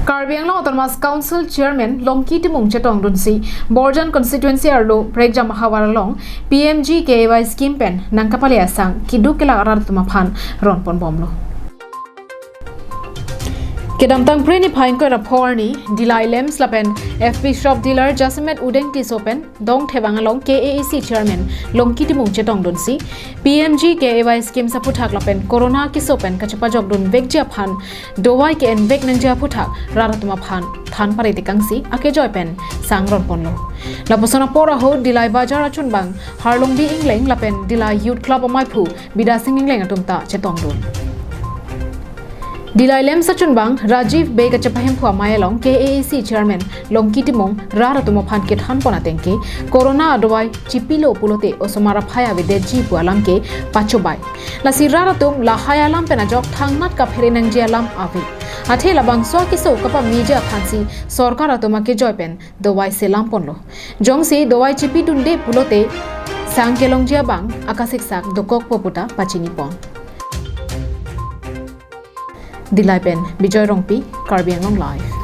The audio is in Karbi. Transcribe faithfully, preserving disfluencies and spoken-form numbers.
Karbi Anglong Autonomous Council Chairman Longki Timung chetongdunsi Borjan Constituency arlo Prekjam ahavar along P M G K A Y scheme pen nangkapale asang keduk kelak arat atum aphan ronponbomlo. Kedamtang Phre niphai ingkoi ra pho arni Dillai Lamps lapen F P shop dealer Jasemet Udeng Tisso pen Dongthepang along K A A C Chairman Longki Timung chetongdunsi P M G K A Y schemes aphuthak lapen Corona keso pen kachepajokdunvekji aphan dovai ke-envek nangji aphuthak rat atum aphan than pare tekangsi akejoi pen sang ronponlo. Lapuson apor ahut Dillai Bazar achunbang Harlongbi Engleng lapen Dillai Youth Club amaiphu Bidasing Engleng atum ta chetongdun. Dillai Lamps achunbang Rajiv Bey kachepahemphu amei along K A A C Chairman Longki Timung rat atum aphan kethanpon ateng ke Corona adovai chipilo pulote osomar aphai avedetji pu alam ke pachobei. Lasi rat atum lahai alam pen ajok thangnat kaphere nangji alam ave. Athe labangso akeso kapameji aphansi sorkar atum akejoi pen dovai selamponlo. Jongsi dovai chipidunde pulote sang kelongji abang akasiksak dokokpo pu ta pachinipon. Dillai pen Bijoy Rongpi, Karbi Anglong Live.